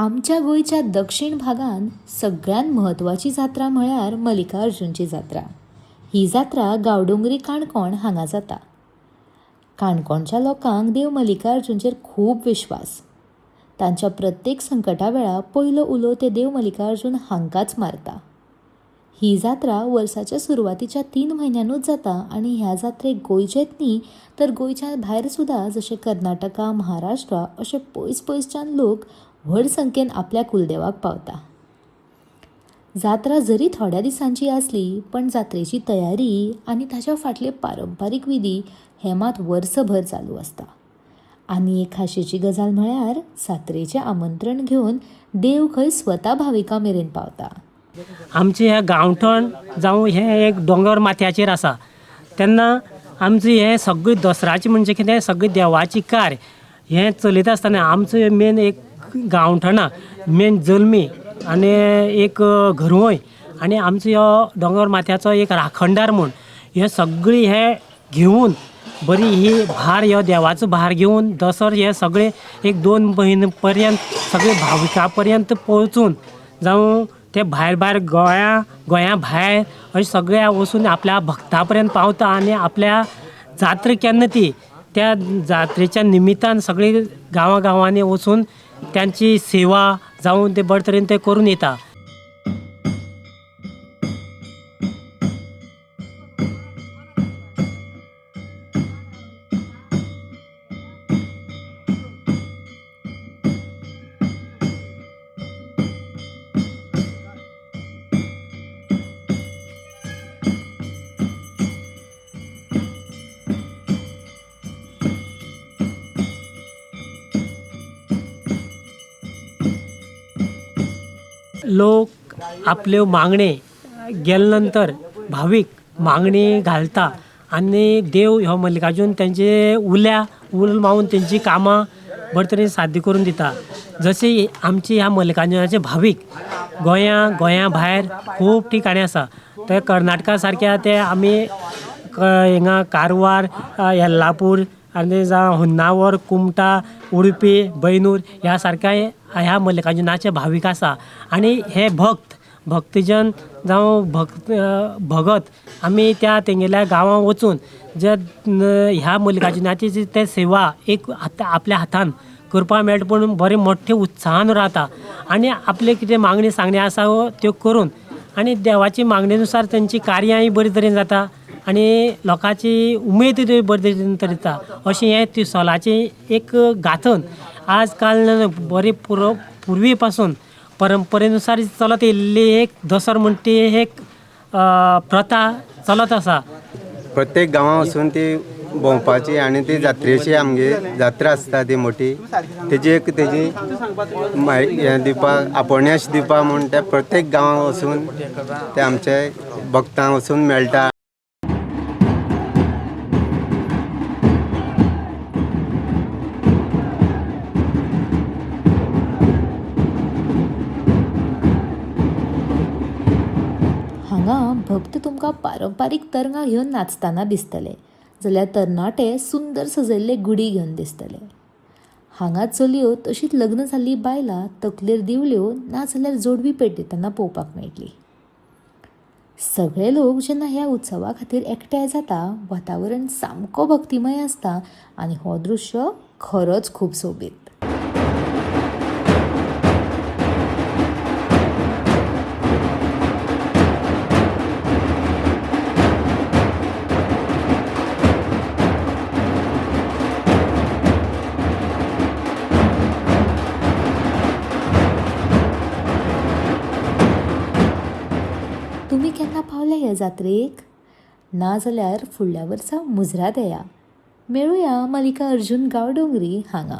आमच्या गोंयच्या दक्षिण भागांत सगळ्यांत म्हत्वाची जात्रा म्हळ्यार मल्लिकार्जुनची जात्रा. ही जात्रा गांवडोंगरी काणकोण हांगा जाता. काणकोणच्या लोकांक देव मल्लिकार्जुनचेर खूब विश्वास. तांच्या प्रत्येक संकटा वेळार पयलो उलो ते देव मल्लिकार्जुन हांकांच मारता. ही जात्रा वर्साच्या सुरवातीच्या 3 म्हयन्यानूच जाता आनी ह्या जात्रेक गोंयचेच न्ही तर गोंयच्या भायर सुद्दां जशें कर्नाटका, महाराष्ट्रा अशे पयस पयसच्यान लोक व्हड संख्येन आपल्या कुलदेवाक पावता. जात्रा जरी थोड्या दिसांची आसली पण जात्रेची तयारी आनी ताच्या फाटले पारंपारीक विधी हे मात वर्सभर चालू आसता. आनी एक खाशेची गजाल म्हळ्यार जात्रेचें आमंत्रण घेवन देव खंय स्वता भाविकां मेरेन पावता. आमचें हें गांवठण जावं हें एक दोंगर माथ्याचेर आसा तेन्ना आमचें हें सगळें दसऱ्याचें म्हणजे कितें सगळें देवाचें कार्य हें चलयता आसतना आमचो मेन एक गांवठणा मेन जल्मी आनी एक घरवय आनी आमचो ह्यो दोंगर माथ्याचो एक राखणदार म्हूण हे सगळें हें घेवन बरी ही भार ह्यो देवाचो भार घेवन दसरो हे सगळे एक 2 म्हयने पर्यंत सगळे भाविकां पर्यंत पोहोचून जावं ते भायर भायर गोंया भायर अशें सगळ्या वचून आपल्या भक्ता पर्यंत पावता आनी आपल्या जात्रा केन्ना ती त्या जात्रेच्या निमित्तान सगळे गांवां गांवांनी वचून त्यांची सेवा जावं ते बरे तरेन ते करून येता. लोक आपल्यो मागणे गेले नंतर भावीक मागणी घालता आनी देव हो मल्लिकार्जून तेंचे उल्या उल मावून तेंची कामां बरे तरेन साध्य करून दिता. जशें आमची ह्या मल्लिकार्जुनाचे भावीक गोंया भायर खूब ठिकाणी आसा. ते कर्नाटका सारक्या ते आमी हिंगा कारवार, येल्लापूर आनी जावं होन्नावर, कुमटा, उडपी, बैनूर ह्या सारक्या ह्या मल्लिकार्जुनाचे भावीक आसा आनी हे भक्तजन जावं भगत आमी त्या तेंगेल्या गांवां वचून जे ह्या मल्लिकार्जुनाची जी ते सेवा एक आपल्या हातान करपाक मेळटा पूण बरें मोठे उत्साहान रावता आनी आपले कितें मागणी सांगणी आसा त्यो करून आनी देवाची मागणे नुसार तेंची कार्यांय बरे तरेन जाता आनी लोकांची उमेद बरे तरेन येता. अशें हें तिसोलाचें एक गांथन आज काल बरें पुर्वी पासून परंपरेनुसार चलत येयल्ली एक दसरो म्हणटा ती एक प्रथा चलत आसा. प्रत्येक गांवां वचून ती भोंवपाची आनी ती जात्रेची आमगे जात्रा आसता ती मोठी तेजी एक तेजी हें दिवपाक आपोवणें दिवपाक म्हूण ते प्रत्येक गांवां वचून ते आमचे भक्तांक वचून मेळटा. हांगा भक्त तुमकां पारंपारीक तरंगां घेवन नाचतना दिसतले जाल्यार तरणाटे सुंदर सजयल्ले गुडी घेवन दिसतले. हांगा चलयो तशींच लग्न जाल्लीं बायलां तकलेर दिवल्यो नाजाल्यार जोडवी पेटयतना पळोवपाक मेळटली. सगळे लोक जेन्ना ह्या उत्सवा खातीर एकठांय जाता वातावरण सामको भक्तिमय आसता आनी हो दृश्य खरोच खूब सोबीत. तुमी केन्ना पावले हे जात्रेक? ना जाल्यार फुडल्या वर्सा मुजरात येया. मेळुया मल्लिकार्जून गांवडोंगरी हांगा.